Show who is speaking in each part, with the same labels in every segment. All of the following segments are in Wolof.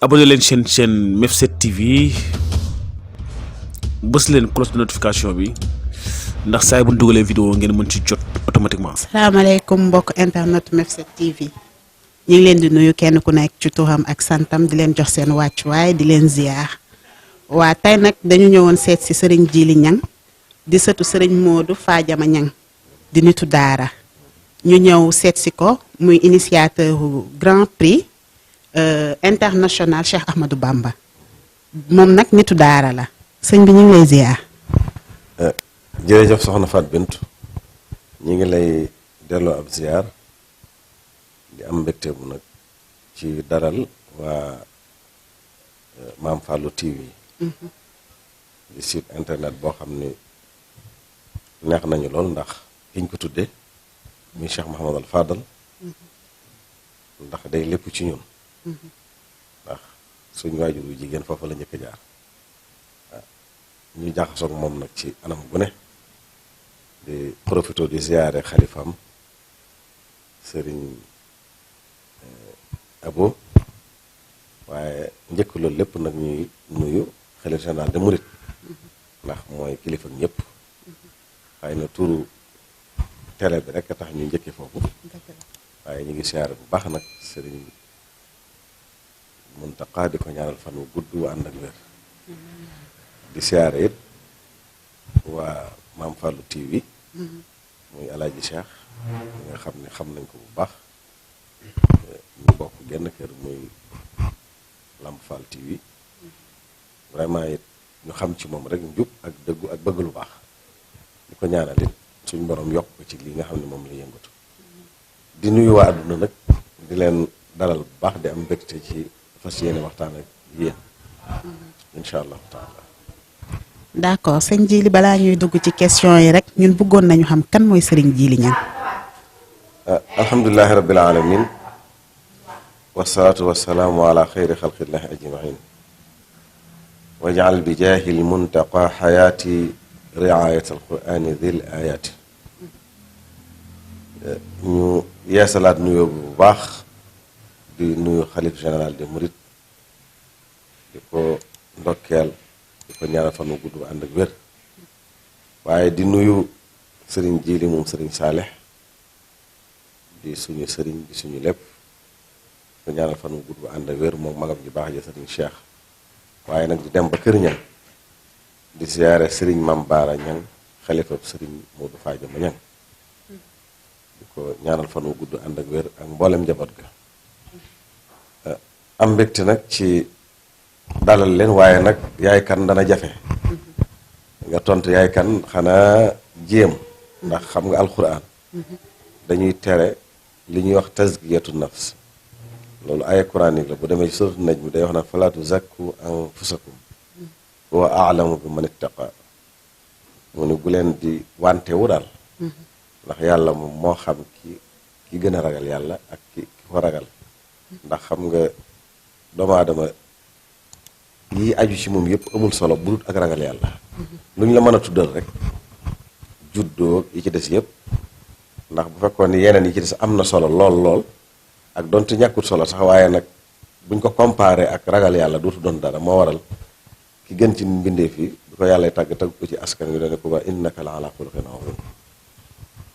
Speaker 1: abonné leen chaîne Mef7 TV bës leen cloche de notification bi ndax saa bu ñu dugalee vidéo ngeen mën ci jot automatiquement.
Speaker 2: salaamaaleykum mbokk internet Mef7 TV ñu ngi leen di nuyu kenn ku nekk ci turam ak santam di leen jox seen wàccuwaay di leen ziar waa tey nag dañu ñëwoon seet si Serigne Djily Niang di sëtu Serigne Modou Fadiama Niang di nitu daara ñu ñëw seet si ko muy initiateur Grand Prix international Cheikh Ahmadou Bamba moom nag nitu daara la sëñ bi ñu ngi lay ziar.
Speaker 3: jërëjëf soxna Fat Bintou ñi ngi lay delloo ab ziar di am mbégte bu nag ci daral waa Maam Fallou TV di site internet boo xam ni neex nañu lool ndax kiñ ko tudde muy Cheikh Mouhamadal Fadal ndax day lépp ci ñun ndax suñu waajur wu jigéen foofu la njëkk jaar ñu jaxasoog moom nag ci anam gu ne di profito di ziyaare xalifam sëriñ Abo waaye njëkk loolu lépp nag ñuy nuyu xalif général de Mouride ndax mooy kilifa ñëpp xëy na turu télé bi rek a tax ñu njëkke foofu waaye ñu ngi ziyaare bu baax nag sëriñ Muntaqa di ko ñaanal fan wu gudd wu ànd ak wér di siyaare it waa Maam Fallou TV muy Alaaji Cheikh ñi nga xam ne xam nañ ko bu baax ñu bokk genn kër muy Lamp Fall TV vraiment it ñu xam ci moom rek njub ak dëggu ak bëgg lu baax di ko ñaanal it suñ borom yokk ko ci li nga xam ne moom la yëngatu di nuyu waa àdduna nag di leen dalal bu baax di am mbégte ci fas yéene waxtaan ak yéen incha allahu taala.
Speaker 2: d'accord sëñ Djily balaa ñuy dugg ci question yi rek ñun bëggoon nañu xam kan mooy Serigne Djily Niang.
Speaker 3: alhamdulilahi rabbil alamin wasalaatu wasalaamu ala xayri xalqillahi ajmain wajal bi jaahil muntaqa xayaati riayat alqurani dil ayati ñu yeesalaat nuyoo bu baax di nuyu xalif général de Mouride di ko ndokkeel di ko ñaanal fan wu gudd bu ànd ak wér waaye di nuyu sëriñ Djily moom sëriñ Saaleh di suñu sëriñ di suñu lépp di ko ñaanal fan wu gudd bu ànd ak wér moom magam ji baax ja sëriñ Cheikh waaye nag di dem ba kër Niang di siyaare sëriñ Mam Baara Niang xalifa sëriñ Modou Fadiama Niang di ko ñaanal fan wu gudd ànd ak wér ak mboolem njaboot ga am mbégte nag ci dalal leen waaye nag yaay kan dana jafe nga tontu yaay kan xanaa jéem ndax xam nga alxuraan dañuy tere li ñuy wax tazkiyatu nafs loolu ay quranique la bu demee ci suratu najm day wax nag falaa tuzakku anfusakum huwa a'lamu bi man ittaqa mu ne bu leen di wantewu daal ndax yàlla moom moo xam ki gën a ragal yàlla ak ki ko ragal ndax xam nga doomu aadama yi aju ci moom yëpp amul solo bu dul ak ragal yàlla lu ñu la mën a tuddal rek juddoo yi ci des yëpp ndax bu fekkoon ni yeneen yi ci des am na solo lool ak donte ñàkkut solo sax waaye nag buñ ko comparé ak ragal yàlla dootu doon dara moo waral ki gën ci mbindeef yi bu ko yàlla tàgg ko ci askan wi dane ko ba innaka la ala xuluqin azim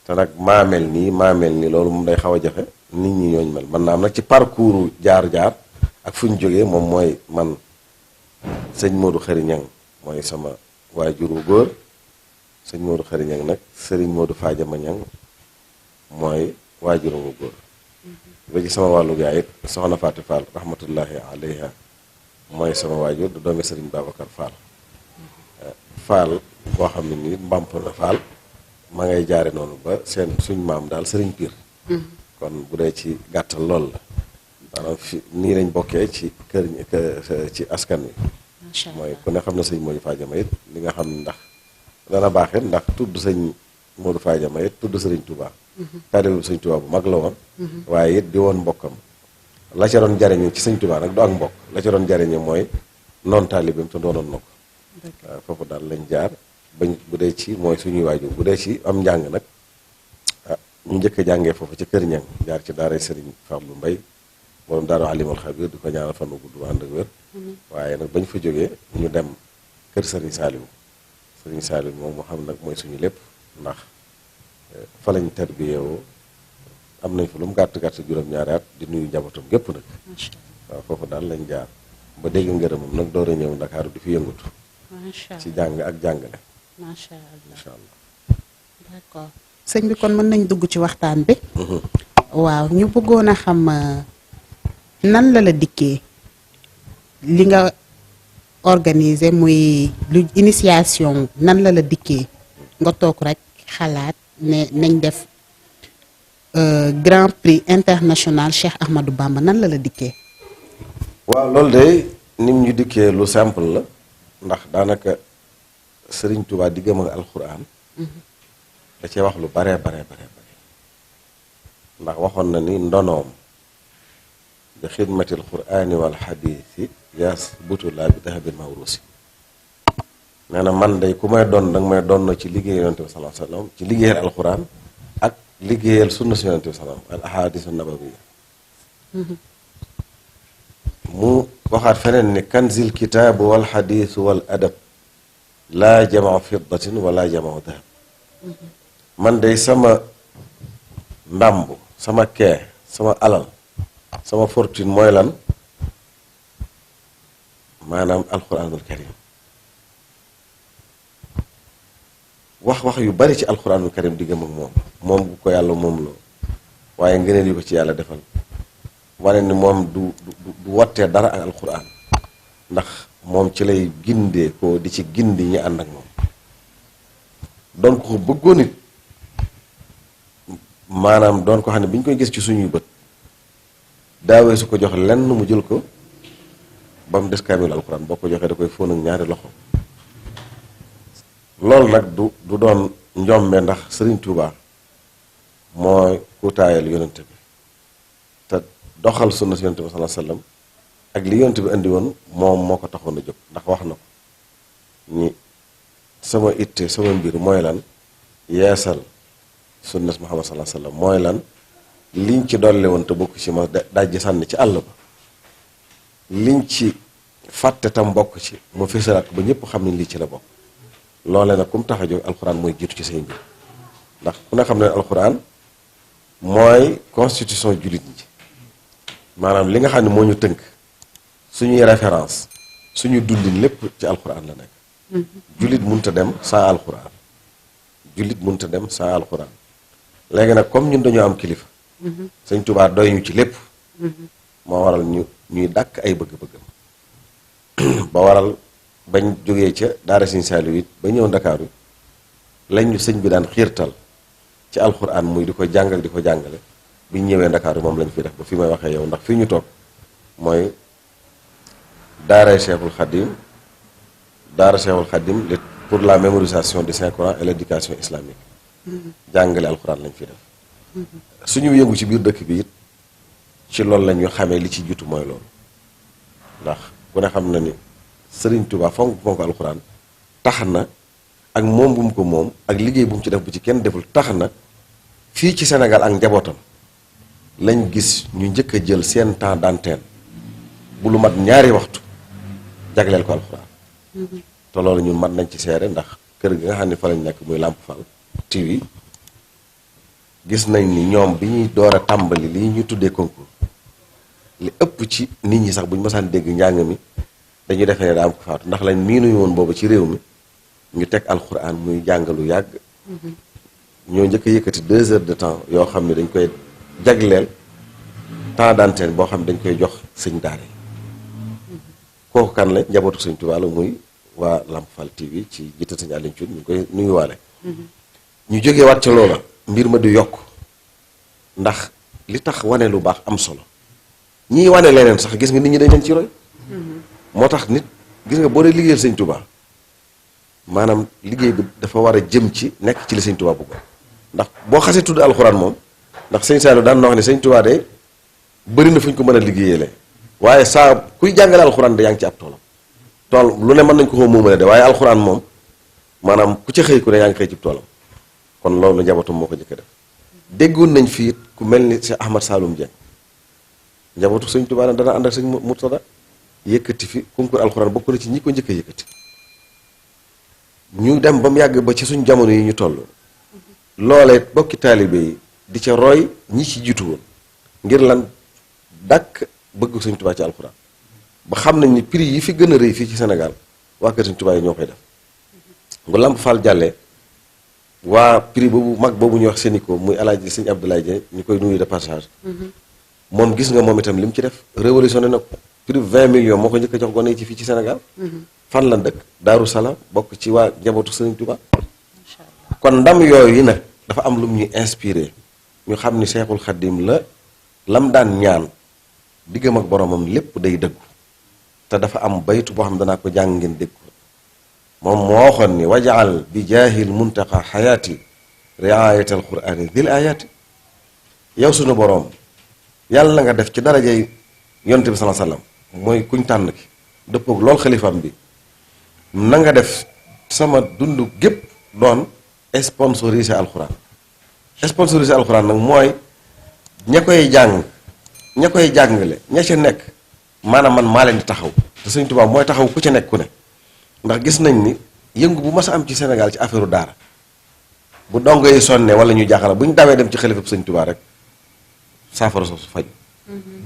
Speaker 3: te nag maamel nii loolu moom day xaw a jafe nit ñi ñooñu mel man naa am nag ci parcours jaar-jaar ak fu ñu jógee moom mooy man sëñ Modou Khary Niang mooy sama waajuru góor sëñ Modou Khary Niang nag sëriñ Modou Fadiama Niang mooy waajuru wu góor ba ci sama wàllu gaay it soxna Fatou Fall rahmatullahi alayha mooy sama waajur du doomi sëriñ Babacar Fall Fall boo xam ne nii mbamp na Fall ma ngay jaare noonu ba suñ maam daal sëriñ Pire kon bu dee ci gàttal lool la maanaam fi nii lañ bokkee ci kër ci askan wi mooy ku ne xam na sëñ Modou Fadiama it li nga xam ndax dana baaxee ndax tudd sëñ Modou Fadiama it tudd sëriñ Touba taalibu sëñ Touba bu mag la woon waaye it di woon mbokkam la ca doon jariñe ci sëñ Touba nag du ak mbokk la ca doon jariñe mooy noon taalibeem te doonoon na ko waaw foofu daal lañ jaar bañ bu dee ci mooy suñuy waajur bu dee ci am njàng nag ñu njëkk a jàngee foofu ci kër Niang jaar ci daaray sëriñ Fallou Mbaye borom Daaru Alimul Xabiir di ko ñaanal fan wu gudd ànd ak wér. waaye nag bañ fa jógee ñu dem kër Serigne Saliou Serigne Saliou moom moo xam nag mooy suñu lépp ndax fa lañ terbiyeewoo am nañ fa lu mu gàtt gàtt juróom-ñaari at di nuyu njabootam gépp nag. waaw foofu daal lañ jaar ba dégg ngërëmam nag door a ñëw Ndakaaru di fi yëngatu. ci jàng ak jàngale.
Speaker 2: macha allah
Speaker 3: incha allah.
Speaker 2: d'accord sëñ bi kon mën nañ dugg ci waxtaan bi. waaw ñu bëggoon a xam nan la dikkee li nga organiser muy lu initiation nan la dikkee nga toog rek xalaat ne nañ def Grand Prix international Cheikh Ahmadou Bamba nan la dikkee.
Speaker 3: waaw loolu de nim ñu dikkee lu simple la ndax daanaka Serigne Touba diggam ak alxuraan da cee wax lu bare ndax waxoon na ni ndonoom bi xidmatil quraani wal xadiisi yaas butu laa bi dahabin mawrusi nee na man day ku may doon danga may doon ci liggéeyal yonent bi sallallahu alayhi wa sallam ci liggéeyal alxuraan ak liggéeyal sunna si yonent bi sallam al ahadisu nabawiya mu waxaat feneen ni kanzil kitaabu wal xadiisu wal adab laa jamau fiddatin wala jamau dahab man day sama ndàmb sama kee sama alal sama fortune mooy lan maanaam alquranul karim wax yu bari ci alquranul karim diggam ak moom bu ko yàlla moom loo waaye ngëneel yu ko ci yàlla defal wane ni moom du wottee dara ak alquran ndax moom ci lay gindee ko di ci gindi ñi ànd ak moom doon ko bëggoon it maanaam doon ko xam ne bi ñu koy gis ci suñuy bët daawee su ko jox lenn mu jël ko ba mu des kaamil alquran boo ko joxee da koy fóon ak ñaari loxo loolu nag du doon njombe ndax Serigne Touba mooy kuutaayal yonente bi te doxal sunna si yonente bi sallallahu alayhi wasallam ak li yonente bi indi woon moom moo ko taxoon a jóg ndax wax na ko ni sama itte sama mbir mooy lan yeesal sunna si Muhammad sallallahu alayhi wasallam mooy lan liñ ci dolli woon te bokk ci ma dajji sànni ci àll ba liñ ci fàtte tam bokk ci mu fisalaat ba ñëpp xam ne lii ci la bokk loolee nag ku mu tax a jóg alxuraan mooy jiitu ci say mbir ndax ku ne xam ne alxuraan mooy constitution jullit ñi maanaam li nga xam ne moo ñu tënk suñuy référence suñu dundin lépp ci alxuraan la nekk jullit mënut a dem sans alxuraan jullit mënut a dem sans alxuraan léegi nag comme ñun dañoo am kilifa Sëñ Tuubaa doy ñu ci lépp moo waral ñuy dàkk ay bëgg-bëggam ba waral bañ jógee ca daara Sëñ Saaliw it ba ñëw Ndakaaru lañ ñu sëñ bi daan xiirtal ci alxuraan muy di ko jàngal di ko jàngale bi ñu ñëwee Ndakaaru moom lañ fi def ba fi may waxee yow ndax fii ñu toog mooy daara Cheikhul Khadim pour la mémorisation du Saint-Coran et l'éducation islamique jàngale alxuraan lañ fi def suñu yëngu ci biir dëkk bi it ci loolu la ñu xamee li ci jiitu mooy loolu ndax ku ne xam na ni Serigne Touba fonk alxuraan tax na ak moom bu mu ko moom ak liggéey bu mu ci def bu ci kenn deful tax na fii ci Sénégal ak njabootam lañ gis ñu njëkk a jël seen temps d'antenne bu lu mat ñaari waxtu jagleel ko alxuraan te loolu ñun mat nañ ci seere ndax kër gi nga xam ne fa lañ nekk muy Lamp Fall TV gis nañ ni ñoom bi ñuy door a tàmbali li ñu tuddee concours li ëpp ci nit ñi sax bu ñu mësaan dégg njàng mi dañuy defee ne daa am ko faatu ndax lañ miinuñu woon boobu ci réew mi ñu teg alxuraan muy jàngalu yàgg ñoo njëkk a yëkkati 2 heures de temps yoo xam ne dañ koy jagleel temps d'antenne boo xam ne dañ koy jox sëñ daara yi kooku kan la njabootu sëñ Tuubaa la muy waa Lamp Fall TV ci jiital sëñ Aliou Thioune ñu koy nuyuwaale ñu jógee waat ca loola mbir ma du yokk ndax li tax wane lu baax am solo ñii wane leneen sax gis nga nit ñi dañ leen ci roy moo tax nit gis nga boo dee liggéeyal sëñ Tuubaa maanaam liggéey bi dafa war a jëm ci nekk ci li sëñ Tuubaa bëggoon ndax boo xasee tudd alxuraan moom ndax sëñ Saliou daan na wax ne sëñ Tuubaa de bëri na fu ñu ko mën a liggéeyale waaye saa kuy jàngale alxuraan de yaa ngi ci ab toolam tool lu ne mën nañ ko xoo moomale de waaye alxuraan moom maanaam ku ca xëy ku ne yaa ngi xëy ci toolam kon loolu njabootam moo ko njëkk a def déggoon nañ fii ku mel ni Cheikh Ahmad Saloum Dieng njabootu sëñ Tuubaa dana ànd ak sëñ Murtada yëkkati fi concours alxuraan bokk na ci ñi ko njëkk a yëkkati ñu dem ba mu yàgg ba ci suñ jamono yi ñu toll loolee bokki taalibe yi di ca roy ñi ci jiitu woon ngir lan dàkk bëgg sëñ Tuubaa ci alxuraan ba xam nañ ni prix yi fi gën a rëy fii ci Sénégal waa kër sëñ Tuubaa yi ñoo koy def bu Lamp Fall jàllee waa prix boobu mag boobu ñuy wax Sénico muy alaaji sëñ Abdoulaye Dieng ñu koy nuyu de passage moom gis nga moom itam li mu ci def révolutionné na prix 20 millions moo ko njëkk a jox gone yi ci fii ci Sénégal fan la dëkk Daaru Salaam bokk ci waa njabootu sëñ Tuubaa kon ndam yooyu nag dafa am lu mu ñuy inspiré ñu xam ni Seexul Xaddim la lam daan ñaan diggam ak boromam lépp day dëggu te dafa am baytu boo xam danaa ko jàng ngeen dégg ko moom moo waxoon ni wajaal bi jaahil muntaqa xayaati riayatal qurani dil ayaati yow sunu boroom yàlla na nga def ci darajay yonte bi sallallahu alayhi wasallam mooy kuñ tànn ki dëppoog lool xalifaam bi na nga def sama dund gépp doon sponsorisé alxuraan sponsorisé alxuraan nag mooy ña koy jàng ña koy jàngale ña ca nekk maanaam man maa leen di taxaw te Sëñ Tuubaa mooy taxaw ku ca nekk ku ne ndax gis nañ ni yëngu bu mas a am ci Sénégal ci affaire daara bu dongo yi sonne wala ñu jaaxala bu ñu dawee dem ci xalifa Sëñ Tuubaa rek saafara soosu faj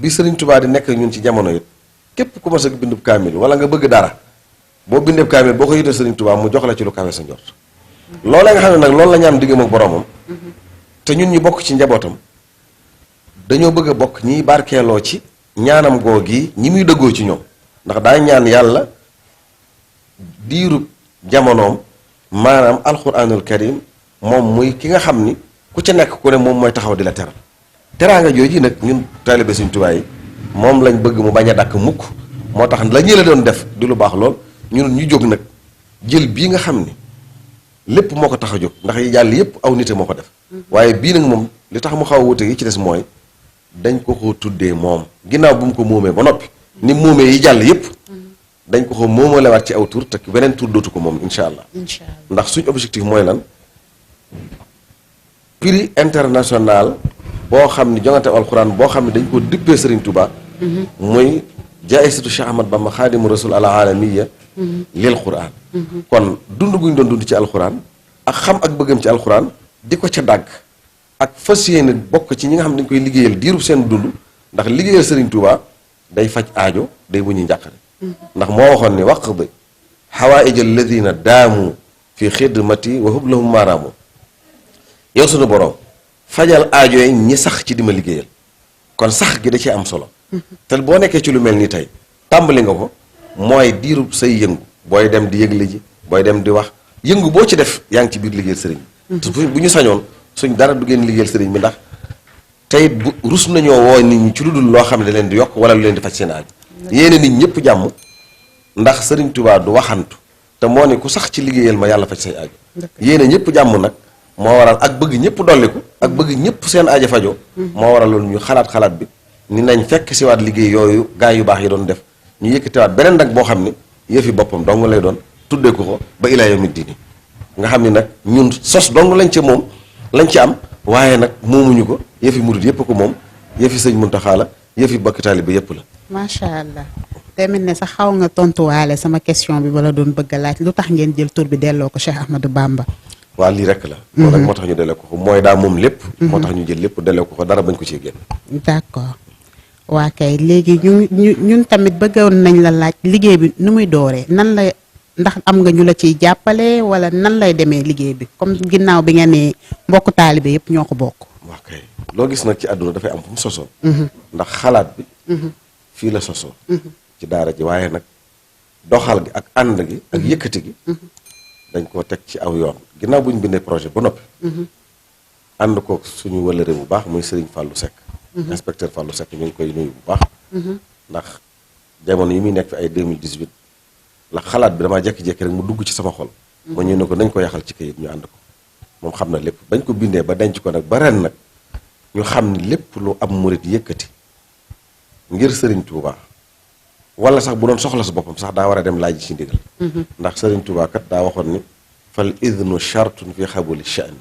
Speaker 3: bi Sëriñ Tuubaa di nekk ñun ci jamono it képp ku mas a bindub kaamil wala nga bëgg dara boo bindeb kaamil boo ko yitee Sëriñ Tuubaa mu jox la ci lu kawe sa njort loolee nga xam ne nag loolu la ñu am diggam ak boromam te ñun ñu bokk ci njabootam dañoo bëgg a bokk ñiy barkeeloo ci ñaanam googi ñi muy dëggoo ci ñoom ndax daa ñaan yàlla diirub jamonoom maanaam alxuraanul karim moom muy ki nga xam ni ku ca nekk ku ne moom mooy taxaw di la teral teraanga jooju nag ñun taalibe Sëñ Tuubaa yi moom lañ bëgg mu bañ a dàkk mukk moo tax la ñi la doon def di lu baax lool ñun ñu jóg nag jël bii nga xam ni lépp moo ko tax a jóg ndax yi jàll yépp aw nite moo ko def waaye bii nag moom li tax mu xaw a wute yi ci des mooy dañ ko ko tuddee moom ginnaaw bu mu ko moomee ba noppi ni moomee yi jàll yépp dañ ko ko moomalewaat ci aw tur te beneen tur dootu ko moom incha allah ndax suñ objectif mooy lan prix international boo xam ni jongante alxuraan boo xam ne dañ ko dippee Serigne Touba muy jaayisatu Cheikh Ahmad Bamba xaadimu rasul al alamiya lil quran kon dund guñ doon dund ci alxuraan ak xam ak bëggam ci alxuraan di ko ca dàgg ak fas yéene bokk ci ñi nga xam ne dañ koy liggéeyal diirub seen dund ndax liggéeyal Serigne Touba day faj aajo day wuñu njàqare ndax moo waxoon ni waqdi xawaaij alladina daamu fi xidmati wa hub lahum maaraamu yow sunu borom fajal aajo yi ñi sax ci di ma liggéeyal kon sax gi da ci am solo te boo nekkee ci lu mel ni tey tàmbali nga ko mooy diirub say yëngu booy dem di yëgle ji booy dem di wax yëngu boo ci def yaa ngi ci biir liggéeyal sëriñ bi bu ñu sañoon suñ dara du ngeen liggéeyal sëriñ bi ndax tey bu rus nañoo woo nit ñi ci lu dul loo xam ne da leen di yokk wala lu leen di faj seen aajo yéene nit ñëpp jàmm ndax sëriñ Tuubaa du waxantu te moo ne ku sax ci liggéeyal ma yàlla faj say aajo yéene ñëpp jàmm nag moo waral ak bëgg ñëpp dolliku ak bëgg ñëpp seen aajo fajo moo waral loolu ñu xalaat bi ni nañ fekk si waat liggéey yooyu gaa yu baax yi doon def ñu yëkkatiwaat beneen nag boo xam ni yëfi boppam dong lay doon tuddee ko ba ilaa yawmi diini nga xam ni nag ñun sos dong lañ ca moom lañ ci am waaye nag moomuñu ko yëfi murid yëpp ko moom yëfi sëñ Muntaxa la yëfi bokk taalibe yëpp la
Speaker 2: macha allah tamit ne sax xaw nga tontuwaale sama question bi bala doon bëgg a laaj lu tax ngeen jël tur bi delloo ko Cheikh Ahmadou Bamba
Speaker 3: waaw lii rek la loolu rek moo tax ñu delloo ko mooy daa moom lépp moo tax ñu jël lépp delloo ko dara bañ ko ciy génn
Speaker 2: d'accord waa kay léegi ñun tamit bëggoon nañ la laaj liggéey bi nu muy dooree nan la ndax am nga ñu la ciy jàppale wala nan lay demee liggéey bi comme ginnaaw bi nga ne mbokk taalibe yëpp ñoo ko bokk
Speaker 3: waa kay loo gis nag ci àdduna dafay am fu mu sosoo ndax xalaat bi fii la sosoo ci daara ji waaye nag doxal gi ak ànd gi ak yëkkati gi dañ koo teg ci aw yoon ginnaaw bu ñu bindee projet ba noppi ànd ko suñu wëlëre bu baax muy Serigne Fallou Seck inspecteur Fallou Seck ñu ngi koy nuyu bu baax ndax jamono yi muy nekk fi ay 2018 la xalaat bi damaa jékki-jékki rek mu dugg ci sama xol ma ñu ne ko nañ ko yaxal ci kayit ñu ànd ko moom xam na lépp bañ ko bindee ba denc ko nag ba ren nag ñu xam ni lépp lu am murit yëkkati ngir Serigne Touba wala sax bu doon soxla sa boppam sax daa war a dem laaj ci ndigal ndax Serigne Touba kat daa waxoon ni fal idnu shartun fi xabuli sha'ni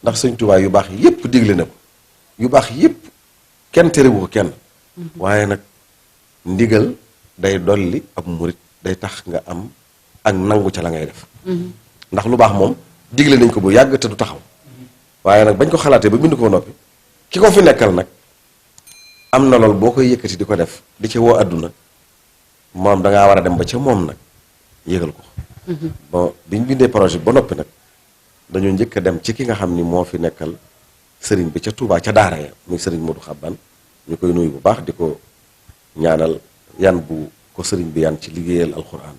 Speaker 3: ndax Serigne Touba yu baax yépp digle na ko yu baax yépp kenn terewu ko kenn waaye nag ndigal day dolli ab murit day tax nga am ak nangu ca la ngay def ndax lu baax moom digle nañ ko bu yàgg te du taxaw waaye nag bañ ko xalaatee ba bind ko noppi ki ko fi nekkal nag am na lool boo koy yëkkati di ko def di ci woo àdduna moom dangaa war a dem ba ca moom nag yëgal ko bon biñ bindee projet ba noppi nag dañoo njëkk a dem ci ki nga xam ni moo fi nekkal sëriñ bi ca Touba ca daara ya muy sëriñ Modou Xabban ñu koy nuyu bu baax di ko ñaanal yan bu ko sëriñ bi yan ci liggéeyal alxuraan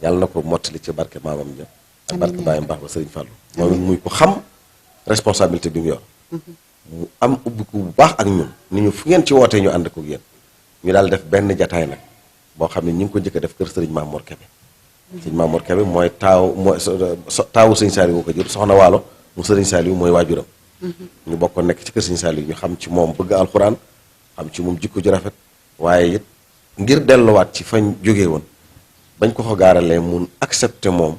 Speaker 3: yàlla na ko mottali ci barke maamam ja ak barke baayam baax ba sëriñ Fallou moom it muy ko xam responsabilité bi mu yor mu am ubbiku bu baax ak ñun ni ñu fu ngeen ci wootee ñu ànd ko yéen ñu daal def benn jataay nag boo xam ne ñu ngi ko njëkk a def kër sëriñ Mamour Kébé sëriñ Mamour Kébé mooy taawu sëriñ Saliou ko jur soxna Waalo mu sëriñ Saliou mooy waajuram ñu bokkoon nekk ci kër sëriñ Saliou ñu xam ci moom bëgg alxuraan xam ci moom jikko ju rafet waaye it ngir delluwaat ci fañ jógee woon bañ ko gaaralee mun accepté moom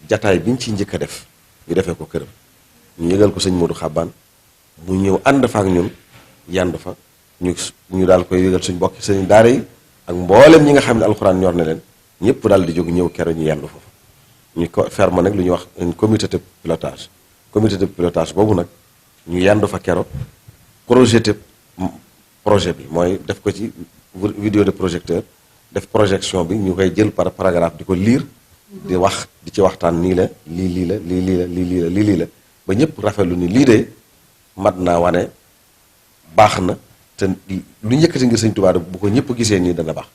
Speaker 3: jataay biñ ci njëkk a def ñu defee ko këram ñu yëgal ko sëñ Modou Xabban mu ñëw ànd fa ak ñun yand fa ñu daal koy yëgal suñ bokki sëñ daara yi ak mboolem ñi nga xam ne alxuraan ñor na leen ñëpp daal di jóg ñëw kero ñu yand foofu ñu ko ferme nag lu ñuy wax un comité de pilotage boobu nag ñu yand fa kero projet bi mooy def ko ci vidéo de projecteur def projection bi ñu koy jël par paragraphe di ko lire di wax di ci waxtaan nii la lii la lii la ba ñëpp rafetlu ni lii de mat naa wane baax na te lu njëkkati ngir sëñ Tuubaa bu ko ñëpp gisee nii dana baax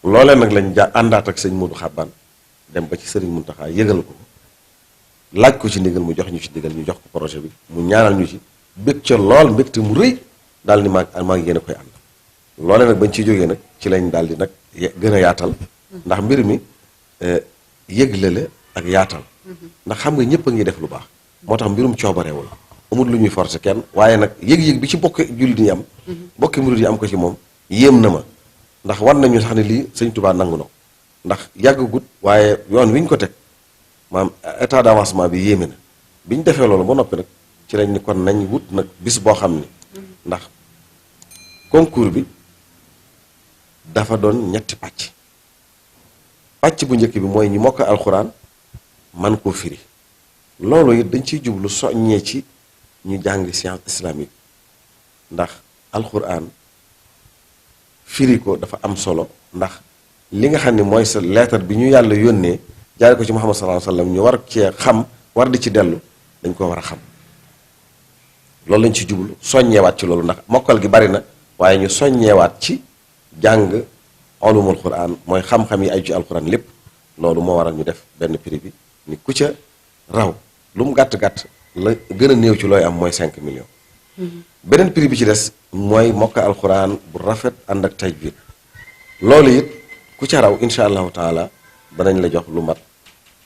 Speaker 3: loolee nag lañ àndaat ak sëñ Modou Xabban dem ba ci sëriñ Muntaxa yëgal ko laaj ko ci ndigal mu jox ñu ci ndigal ñu jox ko projet bi mu ñaanal ñu ci bég ca lool mbégte mu rëy daal ni maa ngi yéen a koy ànd loolee nag bañ ciy jógee nag ci lañ daal di nag gën a yaatal ndax mbir mi yëgle la ak yaatal ndax xam nga ñëpp a ngi def lu baax moo tax mbirum coobarewul amul lu ñuy forcer kenn waaye nag yëg-yëg bi ci bokk jullit yi am bokki murit yi am ko ci moom yéem na ma ndax war nañu sax ne lii sëñ Tuubaa nangu na ko ndax yàggagut waaye yoon wi ñu ko teg maanaam état d'avancement bi yéeme na bi ñu defee loolu ba noppi nag ci lañ ni kon nañ wut nag bis boo xam ni ndax concours bi dafa doon ñetti pàcc bu njëkk bi mooy ñi mokk alxuraan man koo firi loolu it dañ ciy jublu soññee ci ñu jàng science islamique ndax alxuraan firi ko dafa am solo ndax li nga xam ne mooy sa lettre bi ñu yàlla yónnee jaare ko ci Muhammad sallallahu alayhi wasallam ñu war cee xam war di ci dellu dañ ko war a xam loolu lañ ci jublu soññeewaat ci loolu ndax mokkal gi bari na waaye ñu soññeewaat ci jàng ulumul quran mooy xam-xam yi ay ci alquran lépp loolu moo waral ñu def benn prix bi ni ku ca raw lu mu gàtt-gàtt la gën a néew ci looy am mooy 5 millions beneen prix bi ci des mooy mokka alquran bu rafet ànd ak tajwid loolu it ku ca raw insha allahu taala danañ la jox lu mat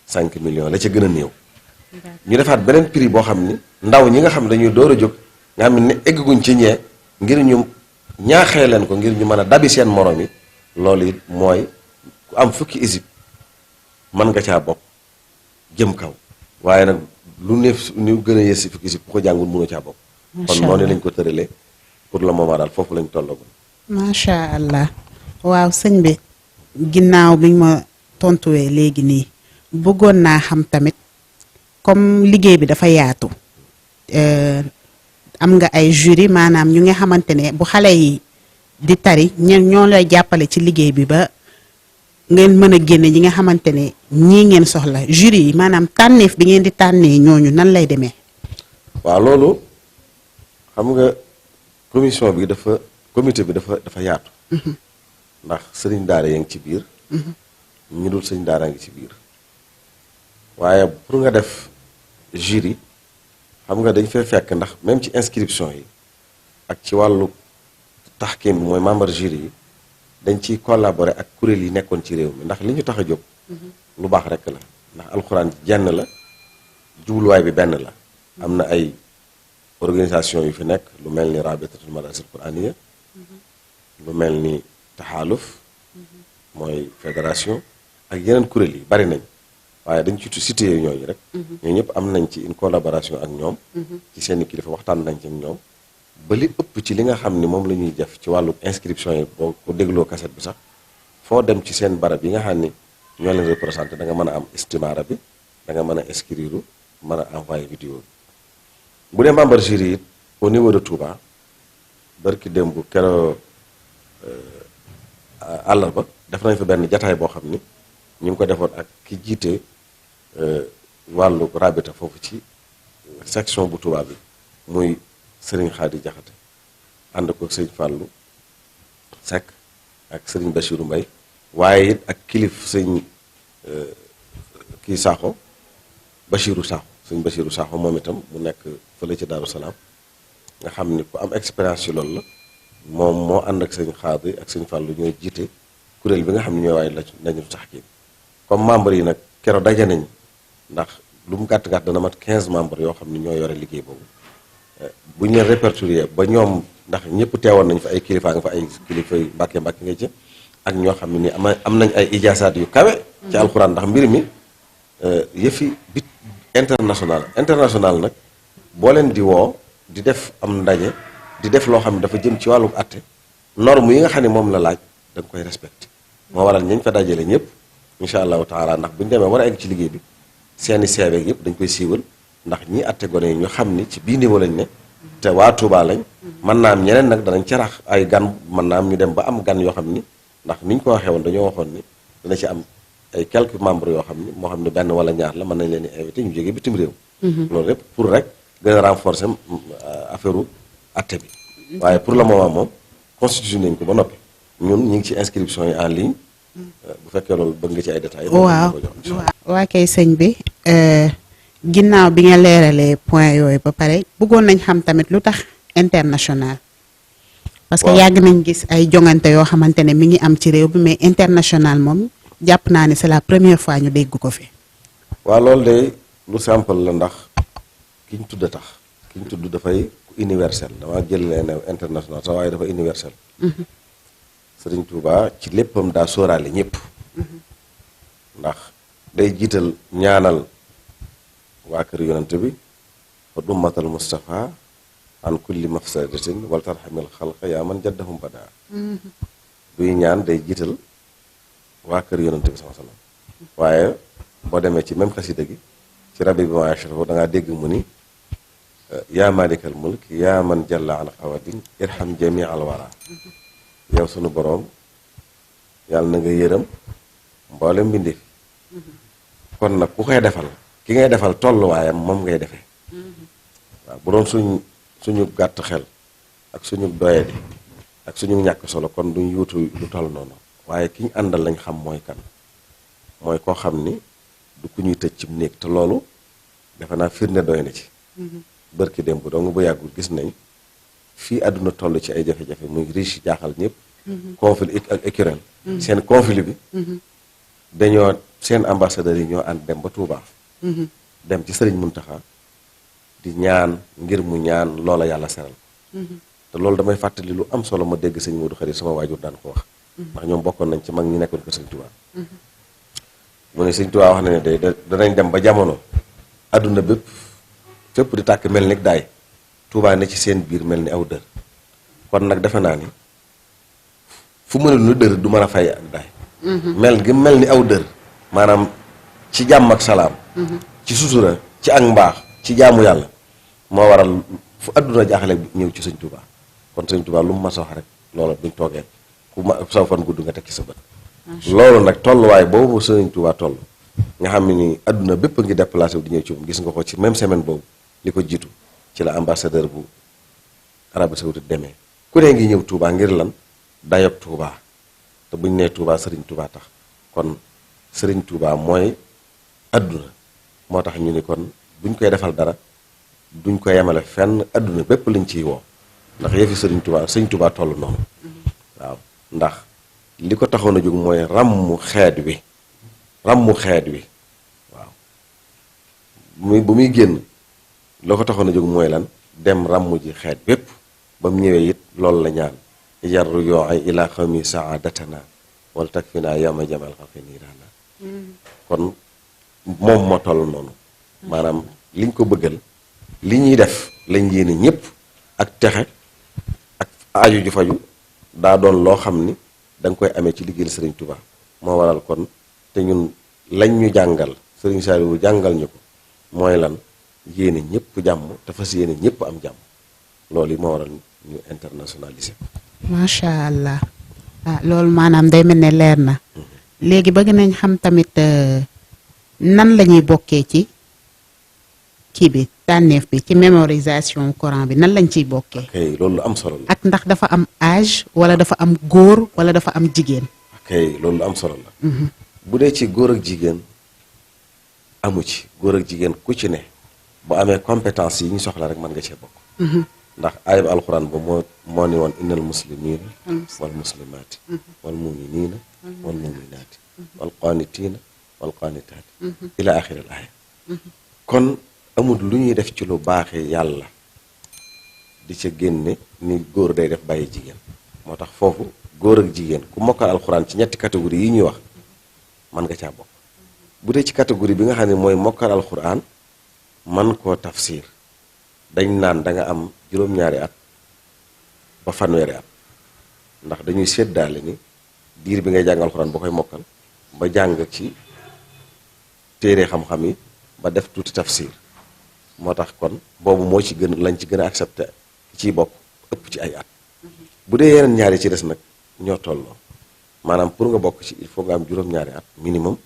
Speaker 3: 5 millions la ca gën a néew ñu defaat beneen prix boo xam ni ndaw ñi nga xam ne dañuy door a jóg nga xam ne egguñ ci ñee ngir ñu ñaaxee leen ko ngir ñu mën a dabi seen morom yi loolu it mooy ku am fukki isib mën nga caa bokk jëm kaw waaye nag lu neef ñu gën a yées si fukki isib ku ko jàngul mënu caa bokk kon noonu lañ ko tëralee pour le moment daal foofu lañ tollagul
Speaker 2: macha allah waaw sëñ bi ginnaaw biñ ma tontuwee léegi nii bëggoon naa xam tamit comme liggéey bi dafa yaatu am nga ay jury maanaam ñu nga xamante ne bu xale yi di tari ñoo lay jàppale ci liggéey bi ba ngeen mën a génne ñi nga xamante ne ñii ngeen soxla jury yi maanaam tànneef bi ngeen di tànnee ñooñu nan lay demee.
Speaker 3: waaw loolu xam nga commission bi comité bi dafa yaatu. ndax sëriñ daara yaa ngi ci biir. ñu dul sëriñ daara ngi ci biir. waaye pour nga def jury xam nga dañ fay fekk ndax même ci inscription yi ak ci wàllu taxkim bi mooy membre jury yi dañ ciy collaborer ak kuréel yi nekkoon ci réew mi ndax li ñu tax a jóg lu baax rekk la ndax alxuraan jenn la jubluwaay bi benn la am na ay organisation yu fi nekk lu mel ni rabitatul madaris qur'aniya lu mel ni taxaaluf mooy fédération ak yeneen kuréel yi bari nañ waaye dañ ci cité ñooñu rek ñooñu ñëpp am nañ ci une collaboration ak ñoom ci seen i kilifa waxtaan nañ ci ak ñoom ba li ëpp ci li nga xam ni moom la ñuy def ci wàllu inscription yi boo ko dégloo cassette bi sax foo dem ci seen barab yi nga xam ni ñoo leen représenté da nga mën a am istimaara bi da nga mën a inscrire mën a envoyé vidéo bi bu dee membre jury it au niveau de Touba barki démb keroog àllarba def nañ fa benn jataay boo xam ni ñu ngi ko defoon ak ki jiite wàllu rabita foofu ci section bu Touba bi muy Serigne Khady Jaxate ànd ko Serigne Fallou Seck ak Serigne Bachirou Mbaye waaye it ak kilif Serigne kii Sakho Bachirou Sakho Serigne Bachirou Sakho moom itam mu nekk fële ci Daaru Salaam nga xam ni ku am expérience ci loolu la moom moo ànd ak Serigne Khady ak Serigne Fallou ñooy jiite kuréel bi nga xam ne ñooy waaye lañu sax kii comme membre yi nag keroog daje nañ ndax lu mu gàtt-gàtt dana mat 15 membres yoo xam ne ñoo yore liggéey boobu bu ñu leen répertorier ba ñoom ndax ñëpp teewoon nañ fa ay kilifaa nga fa ay kilifa yu mbàkke nga ci ak ñoo xam ne ni am nañ ay ijaasaat yu kawe ci alxuraan ndax mbir mi yëfi bit international nag boo leen di woo di def am ndaje di def loo xam ne dafa jëm ci wàllum atte norme yi nga xam ne moom la laaj da nga koy respecté moo waral ñañ fa dajale ñëpp incha allahu taala ndax bu ñu demee war a egg ci liggéey bi seeni seebeeg yëpp dañ koy siiwal ndax ñi atte gone yi ñu xam ni ci bii niveau lañ ne te waa Touba lañ mën naa am ñeneen nag danañ carax ay gan mën naa am ñu dem ba am gan yoo xam ni ndax niñ ko waxee woon dañoo waxoon ni dana ci am ay quelques membres yoo xam ni moo xam ne benn wala ñaar la mën nañ leen di invité ñu jógee bitim réew loolu lépp pour rek gën a renforcer affaire u atte bi waaye pour le moment moom constitution nañ ko ba noppi ñun ñu ngi ci inscription yi en ligne bu fekkee loolu bëgg nga ci ay détails
Speaker 2: waa kay sëñ bi ginnaaw bi nga leeralee point yooyu ba pare bëggoon nañ xam tamit lu tax international parce que yàgg nañ gis ay jongante yoo xamante ne mi ngi am ci réew bi mais international moom jàpp naa ne c'est la première fois ñu dégg ko fi
Speaker 3: waaw loolu de lu simple la ndax ki ñu tudd tax ki ñu tudd dafay universel dama jël leen international sax waaye dafa universel Sëriñ Tuuba ci léppam daa sóoraale ñëpp ndax day jiital ñaanal waa kër yonent bi wa dummatal Mustafa an kulli mafsadatin wal tarhamil xalqa yaa man jaddahum badaa duy ñaan day jiital waa kër yonent bi sama sallam waaye boo demee ci même xasida gi ci rabbi bi ma yashrafu da ngaa dégg mu ni yaa malikal mulk yaa man jalla an xawadin irham jami al wara yow sunu boroom yàlla na nga yërëm mboolem mbindeef kon nag ku koy defal ki ngay defal tolluwaayam moom ngay defee waaw bu doon suñu gàtt xel ak suñu doyadi ak suñu ñàkk solo kon duñ yuutu lu toll noonu waaye ki ñu àndal lañ xam mooy kan mooy koo xam ni du ku ñuy tëj ci néeg te loolu defe naa firnde doy na ci bërki démb dong bu yàggul gis nañ fii àdduna toll ci ay jafe-jafe muy riche jaaxal ñëpp conflit ak écurel seen conflit bi dañoo seen ambassadeurs yi ñoo ànd dem ba Touba dem ci Sëriñ Muntaxa di ñaan ngir mu ñaan loola yàlla seral te loolu damay fàttali lu am solo ma dégg sëñ Modou Xarit sama waajur daan ko wax ndax ñoom bokkoon nañ ci mag ñi nekkoon ko sëñ Touba mu ne sëñ Touba wax na ne day danañ dem ba jamono àdduna bépp fépp di tàkk mel ni daay Touba ne ci seen biir mel ni aw dër kon nag defe naa ni fu mënul lu dër du mën a fay ak daay mel gi mel ni aw dër maanaam ci jàmm ak salaam ci sutura ci ak mbaax ci jaamu yàlla moo waral fu àdduna jaaxale ñëw ci sëñ Touba kon sëñ Touba lu mu mas a wax rek loola buñ toogee ku ma saw fan gudd nga teg ci sa bët loolu nag tolluwaay boobu sëñ Touba toll nga xam ne ni àdduna bépp a ngi déplacé wu di ñëw ci moom gis nga ko ci même semaine boobu li ko jiitu ci la ambassadeur bu Arabie Saoudite demee ku ne ngi ñëw Touba ngir lan dayob Touba te buñ nee Touba Serigne Touba tax kon Serigne Touba mooy adduna moo tax ñu ni kon buñ koy defal dara duñ ko yemale fenn adduna bépp lañ ciy woo ndax yëfi Serigne Touba toll noonu waaw ndax li ko taxoon a jóg mooy ràmmu xeet wi waaw bu muy génn loo ko taxoon a jóg mooy lan dem ràmmu ji xeet bépp ba mu ñëwee it loolu la ñaan yarru yoo ay ila xawmi saadatana wala takfina yama jamal xafe niiraana kon moom moo toll noonu maanaam liñ ko bëggal li ñuy def lañ yéene ñëpp ak texe aju ju faju daa doon loo xam ni da nga koy amee ci liggéeyal sëriñ Touba moo waral kon te ñun lañ ñu jàngal sëriñ Saliou jàngal ñu ko mooy lan yéene ñëpp jàmm te fas yéene ñëpp am jàmm loolu yi moo waral ñu internationalisé.
Speaker 2: macha allah loolu maanaam day mel ne leer na léegi bëgg nañ xam tamit nan la ñuy bokkee ci kii bi tànneef bi ci mémorisation Coran bi nan lañ ciy bokkee.
Speaker 3: ok loolu lu am solo la.
Speaker 2: ak ndax dafa am âge wala dafa am góor wala dafa am jigéen.
Speaker 3: ok loolu lu am solo la. bu dee ci góor ak jigéen amu ci góor ak jigéen ku ci ne bu amee compétence yi ñu soxla rek mën nga cee bokk. ndax ayib alxuraan ba moo ni woon innal muslimiina wal muslimaati wal muminina wal muminaati wal qaanitiina wal qaanitaati ila axiri al aaya kon amul lu ñuy def ci lu baaxee yàlla di ca génne ni góor day def bàyyi jigéen moo tax foofu góor ak jigéen ku mokkal alxuraan ci ñetti catégorie yi ñuy wax mën nga caa bokk bu dee ci catégorie bi nga xam ne mooy mokkal alxuraan man koo tafsir dañ naan da nga am juróom-ñaari at ba fanweeri at ndax dañuy séddaale ni diir bi ngay jàng alxuraan ba koy mokkal ba jàng ci téere xam-xam yi ba def tuuti tafsir moo tax kon boobu moo ci gën lañ ci gën a accepté ciy bokk ëpp ci ay at bu dee yeneen ñaari ci des nag ñoo tolloo maanaam pour nga bokk ci il faut nga am juróom-ñaari at minimum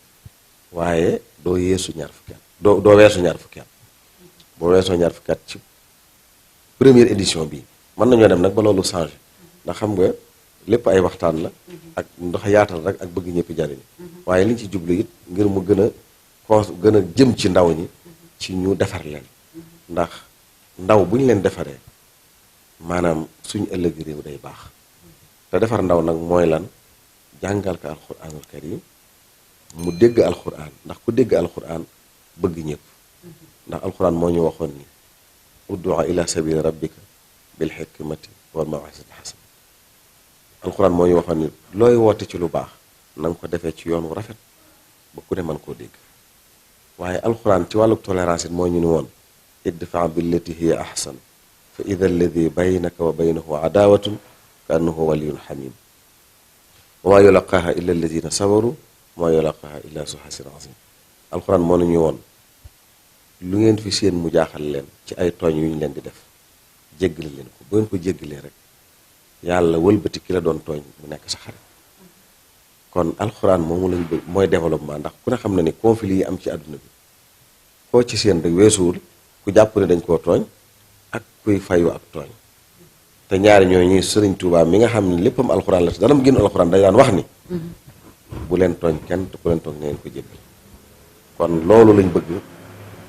Speaker 3: waaye doo yeesu ñaar fukki at doo weesu ñaar fukki at boo weesoo ñaar fukki at ci première édition bi mën nañoo dem nag ba loolu changé ndax xam nga lépp ay waxtaan la ak ndax yaatal rek ak bëgg ñëpp jariñ waaye liñ ci jublu it ngir mu gën a jëm ci ndaw ñi ci ñu defar leen ndax ndaw bu ñu leen defaree maanaam suñu ëllëg réew day baax te defar ndaw nag mooy lan jàngal ko alxuraanul karim mu dégg alxuraan ndax ku dégg alxuraan bëgg ñëpp ndax alxuraan moo ñu waxoon ni ud'u ila sabili rabbika bil hikmati wal maw'izati hasana alxuraan moo ñu waxoon ni looy woote ci lu baax na nga ko defee ci yoon wu rafet ba ku ne mën koo dégg waaye alxuraan ci wàllu tolérance it moo ñu ni woon idfa billati hiya ahsan fa ida alladi baynaka wa baynahu adawatun ka annahu waliyun hamim wa maa yulaqaaha illa alladina sabaru wa maa yulaqaaha illa zu hasin azim alxuraan moo nañu woon lu ngeen fi seen mu jaaxal leen ci ay tooñ yu ñu leen di def jéggale leen ko bu ngeen ko jéggalee rek yàlla wëlbati ki la doon tooñ mu nekk sa xarit kon alxuraan moomu lañ bëgg mooy développement ndax ku ne xam na ni conflit yi am ci àdduna bi koo ci seen rek weesuwul ku jàpp ne dañ koo tooñ ak kuy fayu ak tooñ te ñaari ñooñu Sëriñ Tuubaa mi nga xam ne léppam alxuraan la te dana mu génn alxuraan dañ daan wax ni bu leen tooñ kenn te ku leen tooñ ne ngeen ko jéggal kon loolu lañ bëgg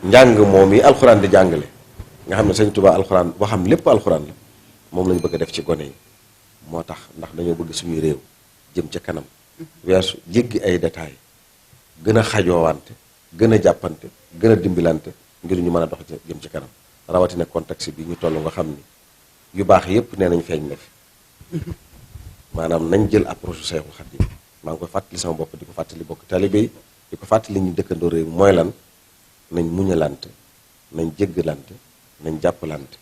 Speaker 3: njàng moom yi alxuraan di jàngale nga xam ne Sëriñ Tuubaa alxuraan waxam lépp alxuraan la moom lañ bëgg a def ci gone yi moo tax ndax dañoo bëgg suñuy réew jëm ca kanam weesu jéggi ay détails gën a xajoowante gën a jàppante gën a dimbilante ngir ñu mën a dox jëm ci kanam rawatina contexte bi ñu toll nga xam ni yu baax yépp nee nañ feeñ na fi maanaam nañ jël approche Seexul Xadiim maa ngi koy fàttali sama bopp di ko fàttali bokk taalibe yi di ko fàttali ñu dëkkandoo réew mooy lan nañ muñalante nañ jéggalante nañ jàppalante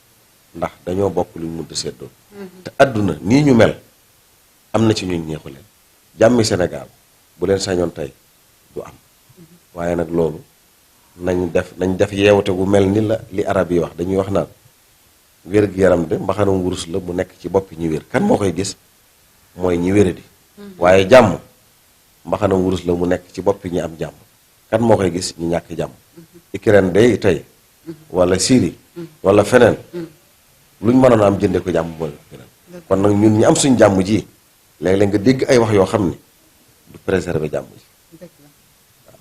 Speaker 3: ndax dañoo bokk luñ mënta séddoo te àdduna nii ñu mel am na ci ñuñ neexu leen jàmmi Sénégal bu leen sañoon tey du am waaye nag loolu nañ def yeewute gu mel ni la li arab yi wax dañuy wax naan wér-gu-yaram de mbaxanam wurus la mu nekk ci boppi ñi wér kan moo koy gis mooy ñi wéradi waaye jàmm mbaxanam wurus la mu nekk ci boppi ñi am jàmm kan moo koy gis ñi ñàkk jàmm Ukraine day tey wala Syrie wala feneen luñ mënoon a am jënde ko jàmm mooy gënal kon nag ñun ñi am suñ jàmm ji léeg-léeg nga dégg ay wax yoo xam ni du préserver jàmm ji waaw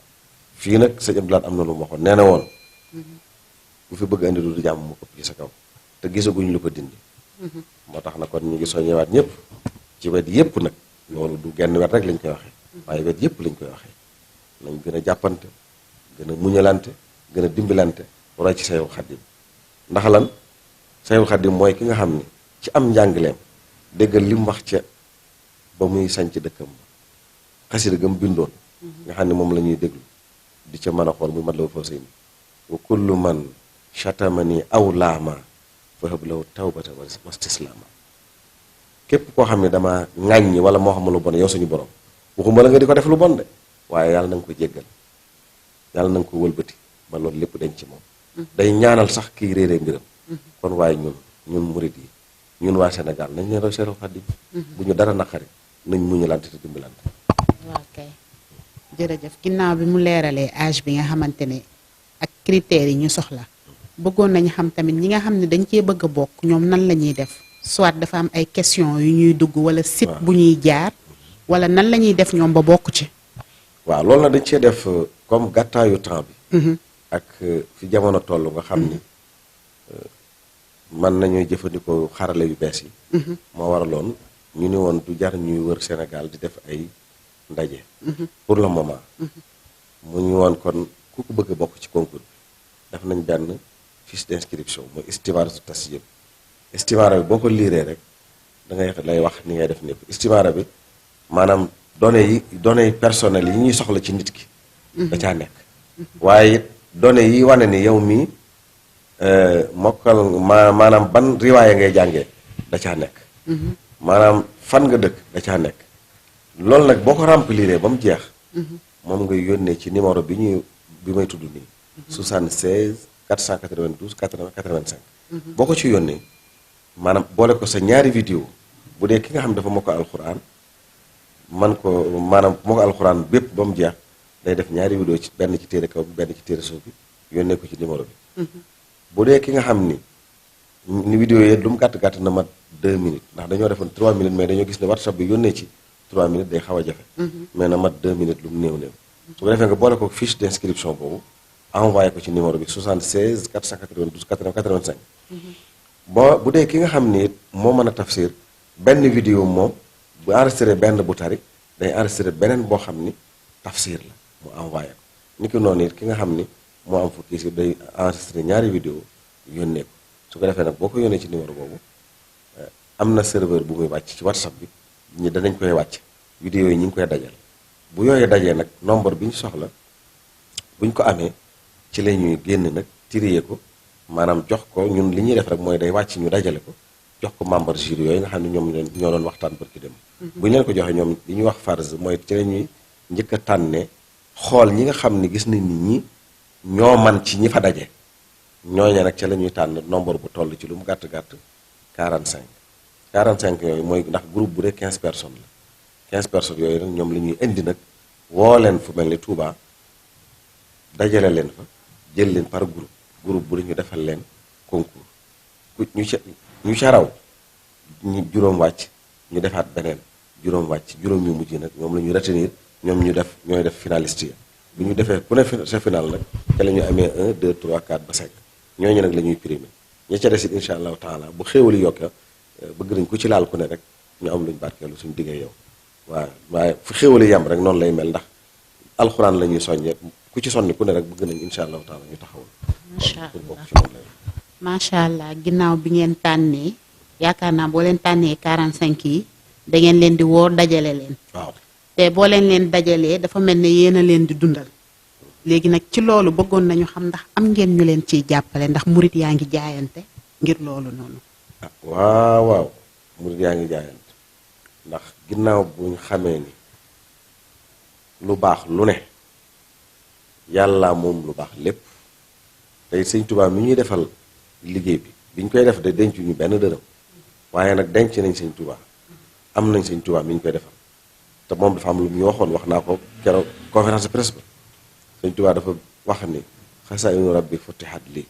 Speaker 3: fii nag sëñ Abdoulaye am na lu mu waxoon nee na woon bu fi bëgg andi du jàmm mu ëpp ci sa kaw te gisaguñ lu ko dindi moo tax na kon ñu ngi soññewaat ñëpp ci wet yépp nag loolu du genn wet rek lañ koy waxee waaye wet yépp lañ koy waxee nañ gën a jàppante gën a muñalante gën a dimbilante roy ci Seexul Xadiim ndax lan Seexul Xadiim mooy ki nga xam ni ci am njàngaleem déggal li mu wax ca ba muy sañc dëkkam ba xasida gam bindoon nga xam ne moom la ñuy déglu di ca mën a xool muy mat la fa sëy ni wa kullu man chatamani aw laama fa hab lahu tawbata wa istislaama képp koo xam ne dama ŋàññi wala moo xam lu bon yow suñu borom waxuma la nga di ko def lu bon de waaye yàlla na nga ko jéggal yàlla na nga ko wëlbati ba loolu lépp dañ ci moom day ñaanal sax kii réeree mbiram kon waaye ñun murid yi ñun waa Sénégal nañ leen roy Seexul Xadiim bu ñu dara naqari nañ muñalante te dimbalante.
Speaker 2: waaw kay jërëjëf ginnaaw bi mu leeralee âge bi nga xamante ne ak critères yi ñu soxla bëggoon nañu xam tamit ñi nga xam ne dañ cee bëgg a bokk ñoom nan la ñuy def soit dafa am ay questions yu ñuy dugg wala site bu ñuy jaar wala nan la ñuy def ñoom ba bokk ci.
Speaker 3: waaw loolu nag dañ cee def comme gàttaayu temps bi. ak fi jamono toll nga xam ni mën nañoo jëfandikoo xarale yu bees yi. moo waraloon ñu ni woon du jar ñuy wër Sénégal di def ay ndaje. pour le moment. mu ñu woon kon ku ko bëgg a bokk ci concours bi def nañ benn fiche d'inscription mooy istimaara su tasjil istimaara bi boo ko liiree rek da ngay lay wax ni ngay def népp istimaara bi maanaam données personnelles yi ñuy soxla ci nit ki. da caa nekk. waaye it données yi wane ni yow mii mokkal maanaam ban riwaaya ngay jàngee da caa nekk. maanaam fan nga dëkk da caa nekk. loolu nag boo ko remplir ba mu jeex. moom ngay yónnee ci numéro bi may tudd nii. 76 492 80 85. boo ko ci yónnee maanaam boole ko sa ñaari vidéo bu dee ki nga xam dafa mokk alxuraan man ko maanaam mokk alxuraan bépp ba mu jeex day def ñaari vidéo ci benn ci téere kaw bi benn ci téere suuf bi yónnee ko ci numéro bi. bu dee ki nga xam ni vidéo yi lu mu gàtt na mat 2 minutes ndax dañoo defoon 3 minutes mais dañoo gis ne WhatsApp bi yónnee ci 3 minutes day xaw a jafe. mais na mat 2 minutes lu mu néew. su ko defee nga boole ko fiche d'inscription boobu envoyé ko ci numéro bi 76 492 80 85. bu dee ki nga xam ni moo mën a tafsir benn vidéo moom bu enregistré benn bu tari day enregistré beneen boo xam ni tafsir la mu envoyé ko. ni ki noonu it ki nga xam ni moo am fukki si day enregistré ñaari vidéo yónnee ko su ko defee nag boo ko yónnee ci numéro boobu am na serveur bu muy wàcc ci WhatsApp bi ñi danañ koy wàcc vidéo yi ñu ngi koy dajal bu yooyu dajee nag nombre bi ñu soxla buñ ko amee ci la ñuy génn nag trier ko maanaam jox ko ñun li ñuy def rek mooy day wàcc ñu dajale ko jox ko membre jury yooyu nga xam ne ñoom ñoo doon waxtaan barki dem bu ñu leen ko joxee ñoom li ñuy wax farz mooy ci la ñuy njëkk a tànnee xool ñi nga xam ni gis nañ nit ñi ñoo man ci ñi fa daje ñooñu nag ca la ñuy tànn nombre bu toll ci lu mu gàtt 45 yooyu mooy ndax groupe bu dee 15 personnes la 15 personnes yooyu nag ñoom la ñuy indi nag woo leen fu mel ni Touba dajale leen fa jël leen par groupe bu ñu defal leen concours ñu ca raw ñu juróom wàcc ñu defaat beneen juróom wàcc juróom yu mujj nag ñoom la ñuy retenir ñoom ñooy def finaliste yi bu ñu defee ku ne sa final nag te la ñu amee 1 2 3 4 ba 5 ñooñu nag la ñuy primé ña ca desit incha allahu taala bu xéewali yokka bëgg nañ ku ci laal ku ne rek ñu am luñ barkeelu suñu diggee yow waaye fu xéewali yam rek noonu lay mel ndax alxuraan la ñuy soññee ku ci sonni ku ne rek bëgg nañ incha allahu taala ñu taxawul.
Speaker 2: macha allah ginnaaw bi ngeen tànnee yaakaar naa boo leen tànnee 45 yi da ngeen leen di woo dajale leen.
Speaker 3: waaw
Speaker 2: te boo leen dajalee dafa mel ne yéen a leen di dundal léegi nag ci loolu bëggoon nañu xam ndax am ngeen ñu leen ciy jàppale ndax murit yaa ngi jaayante ngir loolu noonu.
Speaker 3: waaw murit yaa ngi jaayante ndax ginnaaw bu ñu xamee ni lu baax lu ne yàlla moom lu baax lépp tey sëñ Tuubaa mi ñuy defal liggéey bi ñu koy def de denc ñu benn dërëm waaye nag denc nañ sëñ Tuubaa am nañ sëñ Tuubaa mi ñu koy defal te moom dafa am lu ñu waxoon wax naa ko keroog conférence de presse ba sëñ Tuubaa dafa wax ni xasaa'inu rabbi futtihat lii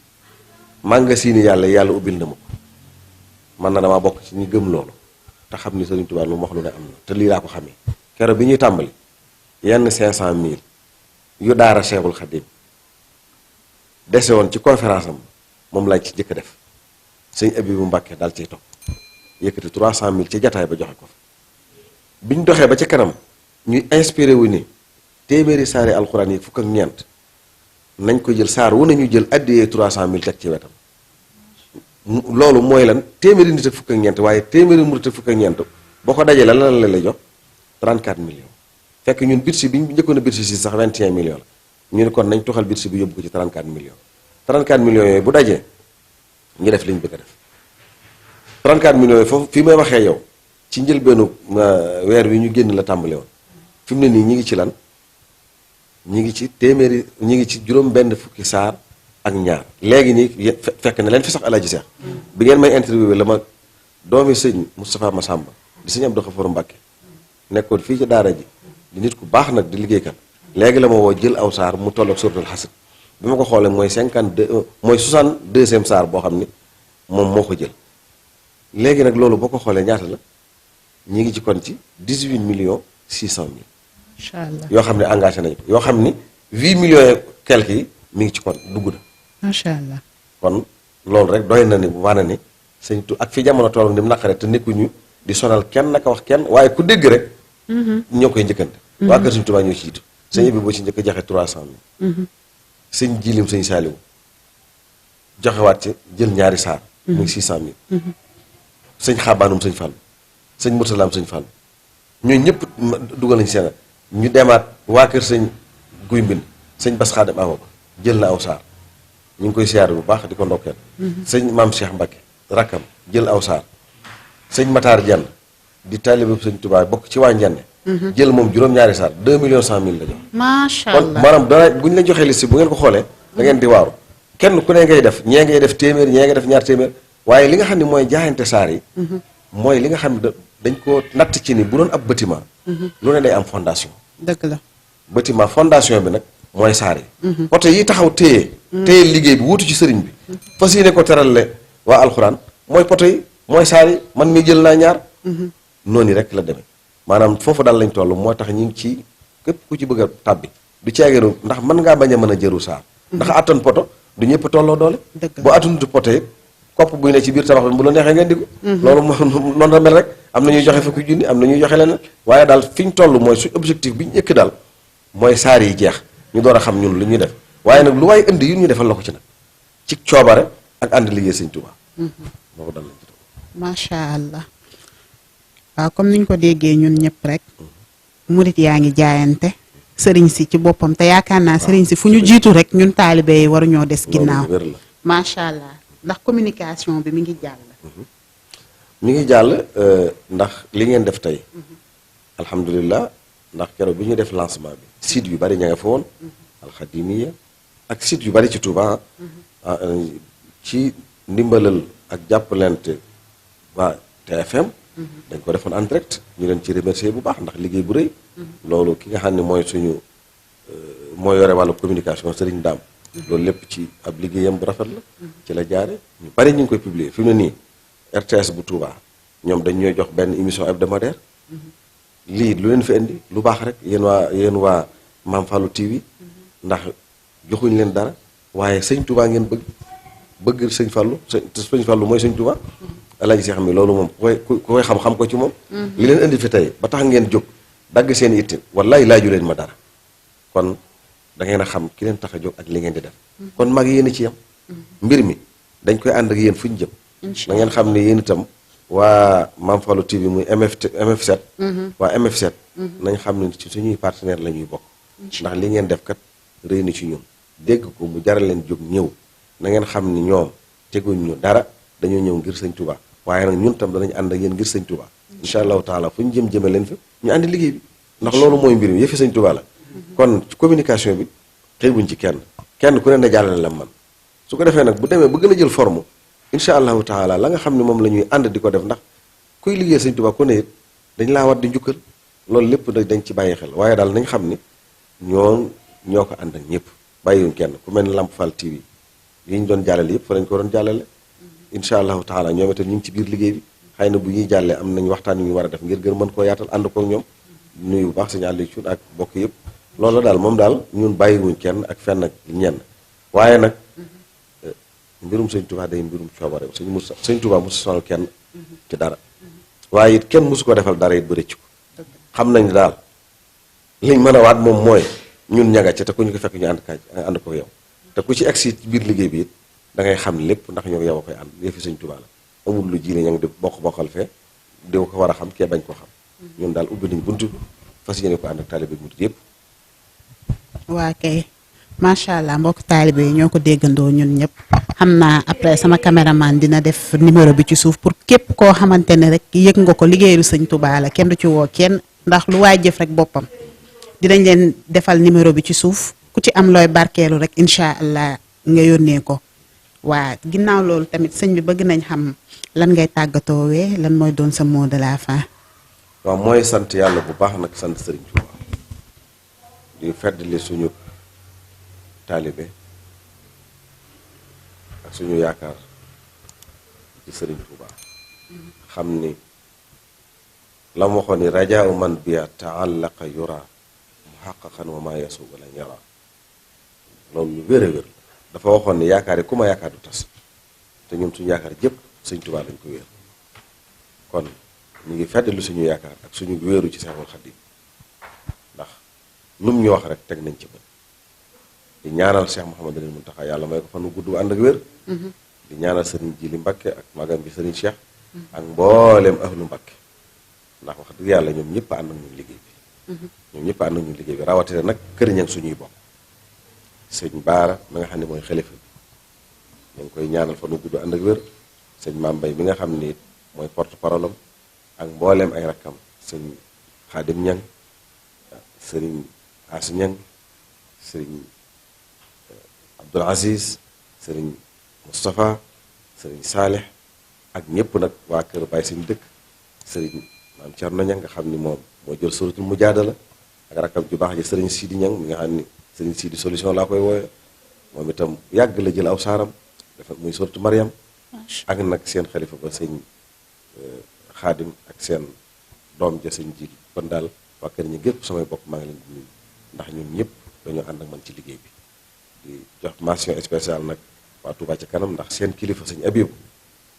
Speaker 3: magasin yàlla ubbil na ma ko man na damaa bokk ci ñi gëm loolu te xam ni sëñ Tuubaa lu mu wax lu ne am na te lii laa ko xamee keroog bi ñuy tàmbali yenn 500.000 yu daara Seexul Xadiim dese woon ci conférence am moom lañ ci njëkk a def sëñ Abibu Mbàkke daal ciy topp yëkkati 300.000 ci jataay ba joxe ko fa bi ñu doxee ba ca kanam ñuy inspiré wu ni téeméeri saari alxuraan yi fukk ak ñeent nañ ko jël saar wu nañu jël addiyee 300.000 teg ci wetam loolu mooy lan téeméeri nit ak fukk ak ñeent waaye téeméeri murit ak fukk ak ñeent boo ko dajee lan la lay jox 34 millions fekk ñun budget bi ñu njëkkoon a budget si sax 21 millions la ñu ne kon nañ toxal budget bi yóbbu ko ci 34 millions 34 millions yooyu bu dajee ñu def li ñu bëgg a def 34 millions yooyu foofu fii may waxee yow ci njëlbeenu weer wi ñu génn la tàmbale woon fi mu ne nii ñi ngi ci lan ñi ngi ci téeméeri ñi ngi ci juróom benn fukki saar ak ñaar léegi nii fekk na leen fi sax Alaaji Seex bi ngeen may interviewé la ma doomi sëñ Moustapha Massamba di sëñ Abdou Khafour Mbacké nekkoon fii ci daara ji di nit ku baax nag di liggéeykat léegi la ma woo jël aw saar mu toll ak suratul Hasr bi ma ko xoolee mooy 52 mooy 62e saar boo xam ni moom moo ko jël léegi nag loolu boo ko xoolee ñaata la ñi ngi ci kon ci 18 millions 600 mille
Speaker 2: macha allah
Speaker 3: yoo xam ne engagé nañu ko yoo xam ni 8 millions et quelques yi mi ngi ci kon dugg na
Speaker 2: macha allah
Speaker 3: kon loolu rek doy na ni bu wane ni sëñ tu ak fi jamono toll ni mu naqare te nekkuñu di sonal kenn naka wax kenn waaye ku dégg rek ñoo koy njëkkante waa kër sëñ Tuubaa ñoo ci jiitu sëñ bi boo ci njëkk joxe 300 mille sëñ jilim sëñ Saaliwu joxewaat ci jël ñaari saar muy 600 mille sëñ xaabaanum sëñ Fall sëñ Murtalaam sëñ Fall ñooñu ñëpp dugal nañ seen ñu demaat waa kër sëñ guy mbind sëñ Bas Xaadam Awa Ba jël na aw saar ñu ngi koy siyaare bu baax di ko ndokkeel sëñ maam Cheikh Mbacké rakkam jël aw saar sëñ Matar Jenn di taalibe sëñ Tuubaa bokk ci waa Njenne jël moom juróom-ñaari saar 2 millions 100 mille la jox
Speaker 2: macha
Speaker 3: kon
Speaker 2: allah
Speaker 3: maanaam dara bu ñu la joxee liste bu ngeen ko xoolee da ngeen di waaru kenn ku ne ngay def ñee ngay def téeméer ñee ngay def ñaar téeméer waaye li nga xam ne mooy jaayante saar yi mooy li nga xam ne dañ ko natt ci ni bu doon ab bâtiment lu ne day am fondation
Speaker 2: dëgg la
Speaker 3: bâtiment fondation bi nag mooy saar yi oto yi taxaw téye liggéey bi wutu ci sëriñ bi fas yéene ko terale waa alxuraan mooy poto yi mooy saar yi man mi jël naa ñaar noonu rek la demee maanaam foofu daal lañ toll moo tax ñu ngi ci képp ku ci bëgg a tàbbi du ceegeeru ndax mën ngaa bañ a mën a jëru saar ndax attan poto du ñëpp tolloo doole boo attantu poto yi kopp buy ne ci biir tabax bi bu la neexee ngeen diggu loolu moo noonu la mel rek am na ñuy joxe fukki junni am na ñuy joxe leneen waaye daal fi ñu toll mooy su objectif bi ñu ëkk daal mooy saar yi jeex ñu door a xam ñun lu ñuy def waaye nag lu waaye indi yu ñu defal la ko ci nag ci coobare ak ànd liggéey sëñ Tuubaa boobu dal lañ ci
Speaker 2: macha allah waaw comme niñ ko déggee ñun ñëpp rek murit yaa ngi jaayante sëriñ si ci boppam te yaakaar naa sëriñ si fu ñu jiitu rek ñun taalibe yi waruñoo des ginnaaw
Speaker 3: wér la
Speaker 2: macha allah ndax communication bi mi ngi jàll
Speaker 3: mi ngi jàll ndax li ngeen def tey alhamdulilah ndax keroog bi ñu def lancement bi site yu bari ña nga fa woon alxadimiya ak site yu bari ci Touba ci ndimbalal ak jàppalante waa TFM dañ ko defoon en direct ñu leen ci remercier bu baax ndax liggéey bu rëy loolu ki nga xam ne mooy suñu moo yore wàllu communication Serigne Dame loolu lépp ci ab liggéeyam bu rafet la ci la jaare ñu bari ñu ngi koy publier fi mu ne nii RTS bu Touba ñoom dañ ñooy jox benn émission hebdomadaire lii lu leen fi indi lu baax rek yéen waa Maam Fallou TV ndax joxuñ leen dara waaye sëñ Touba ngeen bëgg sëñ Fallou sëñ Fallou mooy sëñ Touba Alaaji Seex mi loolu moom ku koy xam ko ci moom li leen indi fi tey ba tax ngeen jóg dagg seen itti wallaay laaju leen ma dara kon da ngeen a xam ki leen tax a jóg ak li ngeen di def kon mag yéen a ci yam mbir mi dañ koy ànd ak yéen fu ñu jëm da ngeen xam ne yéen itam waa Maam Fallou TV muy MF7 waa MF7 nañ xam ne ci suñuy partenaire la ñuy bokk ndax li ngeen def kat rëy na ci ñun dégg ko mu jaral leen jóg ñëw na ngeen xam ni ñoom teguñ ñu dara dañoo ñëw ngir sëñ Touba waaye nag ñun tam danañ ànd ak yéen ngir sëñ Touba incha allahu taala fu ñu jëme leen fi ñu àndi liggéey bi ndax loolu mooy mbir mi yëfi sëñ Touba la kon ci communication bi xëybuñ ci kenn ku ne na jàllale la man su ko defee nag bu demee bu gën a jël forme incha allahu taala la nga xam ne moom la ñuy ànd di ko def ndax kuy liggéey sëñ Touba ku ne it dañ laa war di njukkal loolu lépp nag dañ ci bàyyi xel waaye daal nañ xam ni ñoo ko ànd ak ñëpp bàyyiwuñ kenn ku mel ni Lamp Fall TV yi ñu doon jàllale yëpp fa lañ ko doon jàllale incha allahu taala ñoom itam ñu ngi ci biir liggéey bi xëy na bu ñuy jàllee am nañ waxtaan yu ñu war a def ngir gën mën koo yaatal ànd kook ñoom nuyu bu baax sëñ Aliou Thioune ak bokk yëpp loolu daal moom daal ñun bàyyiwuñ kenn ak fenn ak ñenn waaye nag mbirum sëñ Touba day mbirum coobare sëñ Touba mosu sonal kenn ci dara waaye it kenn mosu ko defal dara it ba rëcc ko xam nañ daal liñ mën a waat moom mooy ñun ñaga ca te ku ñu ko fekk ñu ànd ko yow te ku ci egsi ci biir liggéey bi it da ngay xam lépp ndax ñoo yow a koy ànd yëfi sëñ Touba la amul lu ji la ña ngi di bokkal fee di ko war a xam kee bañ ko xam ñun daal ubbi nañ buntu bi fas yéene ko ànd ak taalibe murid yëpp.
Speaker 2: waa kay macha allah mbokk taalibe yi ñoo ko déggandoo ñun ñëpp xam naa après sama caméraman dina def numéro bi ci suuf pour képp koo xamante ne rek yëg nga ko liggéeyu sëñ Touba la kenn du ci woo kenn ndax lu waay jëf rek boppam dinañ leen defal numéro bi ci suuf ku ci am looy barkeelu rek incha allah nga yónnee ko. waa ginnaaw loolu tamit sëñ bi bëgg nañ xam lan ngay tàggatoowee lan mooy doon sa mot de la fin.
Speaker 3: waaw mooy sant yàlla bu baax nag sant Sëriñ Touba di feddali suñu taalibe ak suñu yaakaar ci Sëriñ Touba xam ni la mu waxoon ni rajaa man biya taallaqa yura muhaqqaqan wa ma yasu wala yara loolu lu wér a wér dafa waxoon ni yaakaar yi ku ma yaakaar du tas te ñun suñu yaakaar jëpp Sëriñ Touba lañ ko wéer kon ñu ngi feddali suñu yaakaar ak suñu wéeru ci Seexul Xadiim ndax lum ñu wax rek teg nañ ci bët di ñaanal Cheikh Mouhamadul Mountakha yàlla may ko fan wu gudd ànd ak wér di ñaanal sëriñ Jili Mbakke ak magam bi sëriñ Cheikh ak mbooleem ahlu Mbakke ndax wax dëgg yàlla ñoom ñëpp ànd ak ñun liggéey bi ñoom ñëpp ànd ak ñun liggéey bi rawatina nag kër ñang suñuy bokk sëñ Baara mi nga xam ne mooy xalifa bi ñu ngi koy ñaanal fan wu gudd ànd ak wér sëñ Maam Mbay mi nga xam ni mooy porte parole am ak mbooleem ay rakkam sëñ Xaadim Ñang sëriñ As Ñang sëriñ Abdul Aziz sëriñ Moustapha sëriñ Saalih ak ñëpp nag waa kër Baay Sëñ dëkk sëriñ Maam Cerno Ñang nga xam ni moom moo jël suratul mujaadala ak rakkam ju baax ji sëriñ Sidi Ñang mi nga xam ni sëriñ Sidi solution laa koy wooye moom itam yàgg la jël aw saaram dafa muy suratu Mariam ak nag seen xalifa ba sëñ Xaadim ak seen doom ja sëñ Jili kon daal waa kër ñi gépp samay bokk maa ngi leen di nuyu ndax ñun ñëpp dañoo ànd ak man ci liggéey bi di jox mention spéciale nag waa Touba ca kanam ndax seen kilifa sëñ Abibu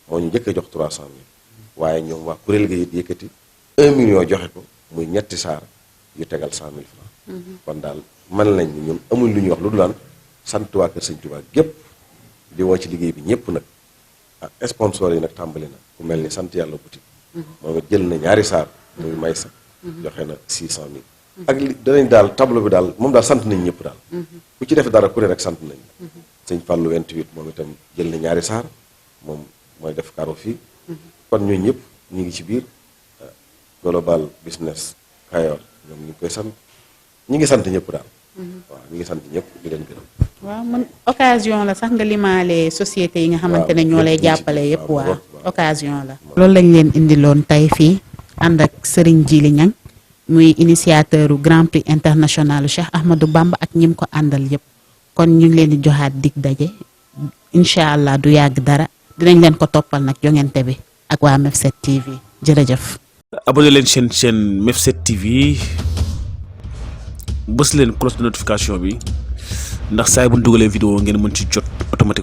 Speaker 3: moo ñu njëkk a jox 300 000 waaye ñoom waa kuréel ga it yëkkati 1 million joxe ko muy ñetti saar yu tegal 100 000 francs kon daal man lañ ni ñun amuñ lu ñuy wax lu dul sant waa kër sëñ Touba gépp di woo ci liggéey bi ñëpp nag ah sponsor yi nag tàmbali na ku mel ni sant yàlla boutique moom it jël na ñaari saar muy may sa joxe na 600 000 ak li danañ daal tableau bi daal moom daal sant nañ ñëpp daal ku ci def dara ku ne rek sant nañ sëñ Fallou 28 moom itam jël na ñaari saar moom mooy def karo fii kon ñooñu ñëpp ñu ngi ci biir global business Kayor ñoom ñu ngi koy sant ñi ngi sant ñëpp daal waaw ñi ngi sant ñëpp di leen gërëm
Speaker 2: waaw man occasion la sax nga limaale société yi nga xamante ne ñoo lay jàppale yëpp waaw occasion la loolu lañ leen indiloon tey fii ànd ak Serigne Djily Niang muy initiateur Grand Prix international Cheikh Ahmadou Bamba ak ñim ko àndal yëpp kon ñu ngi leen di joxaat dig daje incha allah du yàgg dara dinañ leen ko toppal nag jongante bi ak waa MEF7 TV jërëjëf.
Speaker 1: abonné leen chaîne MEF7 TV bës leen cloche de notification bi ndax saa bu ñu dugalee vidéo ngeen mën ci jot automatique.